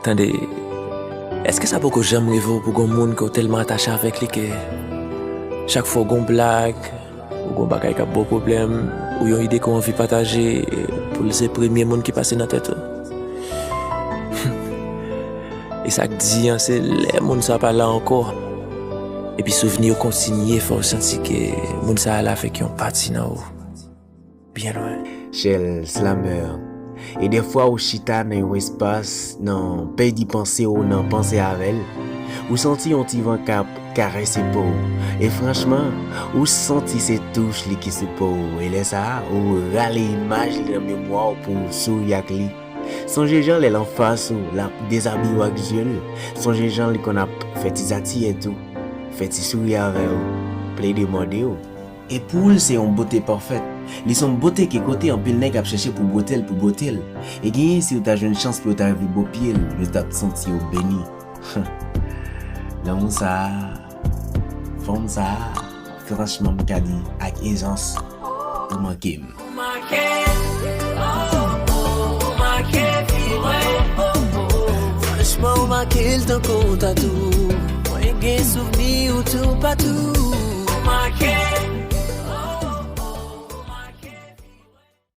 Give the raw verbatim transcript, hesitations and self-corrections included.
Tande, èske sa poko janm rive w pou gon moun ke w tèlman atache avèk li ke chak fwa w gon blag, ou gon bagay k ap ba w pwoblèm, ou yon ide ke w anvi pataje, pou l se premye moun ki pase nan tèt ou? E sa k di an, se lè moun sa pa la ankò, epi souvni yo kontinye fè w santi ke moun sa a la fèk yon pati nan ou. Byen lwen. Chèl Slameur. E dèfwa ou chita nan yon espas, nan pèdi panse w, nan panse avè l, ou santi yon ti van k ap karese po w. E franchman, ou santi se touch li ki sou po w. E lè sa a, ou rale imaj li nan memwa w pou w souri ak li. Sonje jan lè l anfas ou, l ap dezabiye w ak zye l. Sonje jan li konn ap fè ti zatiye tou, fè ti souri avè w, plede mòde w. E pou l, se yon bote pafèt. Li se yon bote ke kote anpil nèg ap chèche pou bwote l, pou bwote l. E genyen, si yo ta jwenn chans pou yo ta rive bò pye l, yo t ap santi yo beni. Lanmou sa a, fanm sa a, franchman, m ka di ak ezans, ou manke m. Ou make, oh, oh, ou make vi mwen, oh, oh. Franchman, ou make l tankou yon tatou. Mwen gen souvni ou toupatou. Ou make,